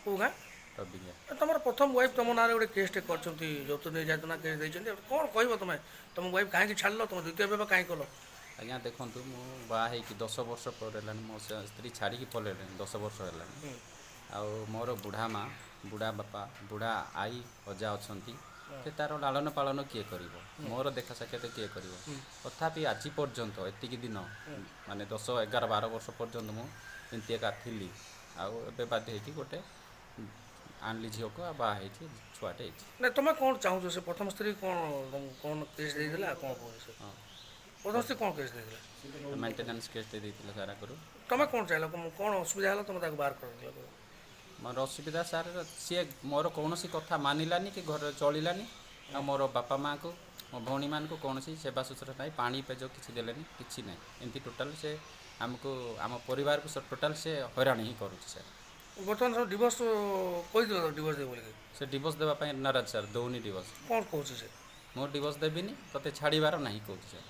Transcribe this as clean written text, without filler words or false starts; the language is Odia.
କେଉଁ ଗାଁ? ରବିଙ୍ଗା। ତମର ପ୍ରଥମ ୱାଇଫ୍ ତମ ନାଁରେ ଗୋଟେ କେସ୍ଟେ କରିଛନ୍ତି, ଯୌତୁକ ନିର୍ଯାତନା କେସ୍ ଦେଇଛନ୍ତି। କ'ଣ କହିବ ତମେ? ତମ ୱାଇଫ୍ କାହିଁକି ଛାଡ଼ିଲ? ତମ ଦ୍ୱିତୀୟ ବିବାହ କାହିଁକି କଲ? ଆଜ୍ଞା ଦେଖନ୍ତୁ, ମୁଁ ବାହା ହେଇକି 10 ବର୍ଷ ପରେ ହେଲାଣି। ମୋ ସେ ସ୍ତ୍ରୀ ଛାଡ଼ିକି ପଳେଇଲେଣି, 10 ବର୍ଷ ହେଲାଣି। ଆଉ ମୋର ବୁଢ଼ା ମା, ବୁଢ଼ା ବାପା, ବୁଢ଼ା ଆଈ, ଅଜା ଅଛନ୍ତି। ସେ ତାର ଲାଳନ ପାଳନ କିଏ କରିବ? ମୋର ଦେଖା ସାକ୍ଷାତ କିଏ କରିବ? ତଥାପି ଆଜି ପର୍ଯ୍ୟନ୍ତ ଏତିକି ଦିନ, ମାନେ 10, 11, 12 ବର୍ଷ ପର୍ଯ୍ୟନ୍ତ ମୁଁ ଏମିତି ଏକା ଥିଲି। ଆଉ ଏବେ ବାଧ୍ୟ ହେଇକି ଗୋଟେ ଆଣିଲି ଝିଅକୁ ଆଉ ବାହା ହେଇଛି, ଛୁଆଟେ ହେଇଛି। ନା, ତମେ କ'ଣ ଚାହୁଁଛ? ସେ ପ୍ରଥମ ସ୍ତ୍ରୀ କ'ଣ ତମକୁ କ'ଣ କେସ୍ ଦେଇଥିଲା? କ'ଣ କହୁଛ? ସେ ପ୍ରଥମ ସ୍ତ୍ରୀ କ'ଣ କେସ୍ ଦେଇଥିଲା? ମେଣ୍ଟେନାନ୍ସ କେସ୍ଟେ ଦେଇଥିଲା ସାର୍ ଆଗରୁ। ତମେ କ'ଣ ଚାହିଁଲ? କ'ଣ ଅସୁବିଧା ହେଲା, ତମେ ତାକୁ ବାହାର କରିଦେଲ? ମୋର ଅସୁବିଧା ସାର୍, ସିଏ ମୋର କୌଣସି କଥା ମାନିଲାନି କି ଘରେ ଚଳିଲାନି। ଆଉ ମୋର ବାପା ମାଆଙ୍କୁ, ମୋ ଭଉଣୀମାନଙ୍କୁ କୌଣସି ସେବା ଶୁଶ୍ରୂଷା ନାହିଁ, ପାଣି ପେଜ କିଛି ଦେଲେନି, କିଛି ନାହିଁ। ଏମିତି ଟୋଟାଲ୍ ସେ ଆମକୁ, ଆମ ପରିବାରକୁ ଟୋଟାଲ୍ ସେ ହଇରାଣ ହିଁ କରୁଛି ସାର୍। ବର୍ତ୍ତମାନ ସବୁ ଡିଭୋର୍ସ କହିଥିଲ, ଡିଭୋର୍ସ ଦେବ ବୋଲିକି? ସେ ଡିଭୋର୍ସ ଦେବା ପାଇଁ ନାରାଜ ସାର୍, ଦେଉନି ଡିଭୋର୍ସ। କ'ଣ କହୁଛି ସେ? ମୁଁ ଡିଭୋର୍ସ ଦେବିନି, ତୋତେ ଛାଡ଼ିବାର ନାହିଁ କହୁଛି ସାର୍।